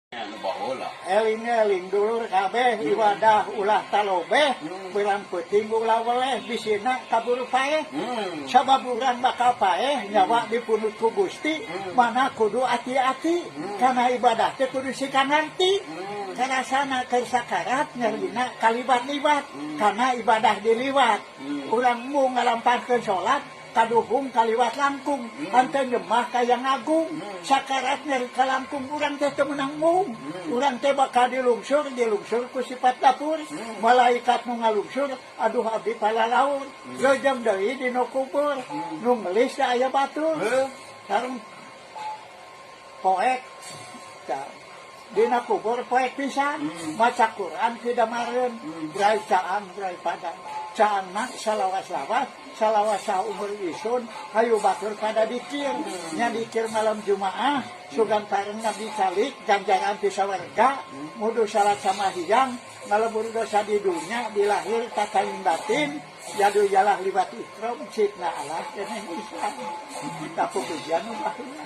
Anu baheula. Eling-eling dulur kabeh, ibadah ulah talobeh, beurang peuting ulah weleh, bisina kaburu paeh. Sabab urang bakal paeh, nyawa dipunut ku Gusti, mana kudu hati-hati, karena ibadah teh kudu siga ngarti. Karasana keur sakarat, nyerina kalibat-libat, karena ibadah diliwat. Urang mau ngalamparkeun salat, kaduhung kaliwat langkung, henteu nyembah ka Yang Agung, sakarat nyeri kalangkung, urang teh teu meunang mung. Urang teh bakal dilungsur, dilungsur ku sifat dapur, malaikat nu ngalungsur, aduh abdi palalaur, rejeng deui dina kubur, nu ngelis da aya batur. Sareng poek da, dina kubur poek pisan, maca Quran kidamareun, brai caang brai padang. Caangna salawas-lawas, salawas umur isun, hayu batur pada dikir. Nya dikir malam Jumaah, sugan pareng Nabi calik, ganjaran ti sawarga, mudu salat sama hiyang, ngalebur dosa di dunia, dilahir tataing batin, jadu jalah liwat ikram, citna Allah, keneh Islam. Kita pujian nu baheula.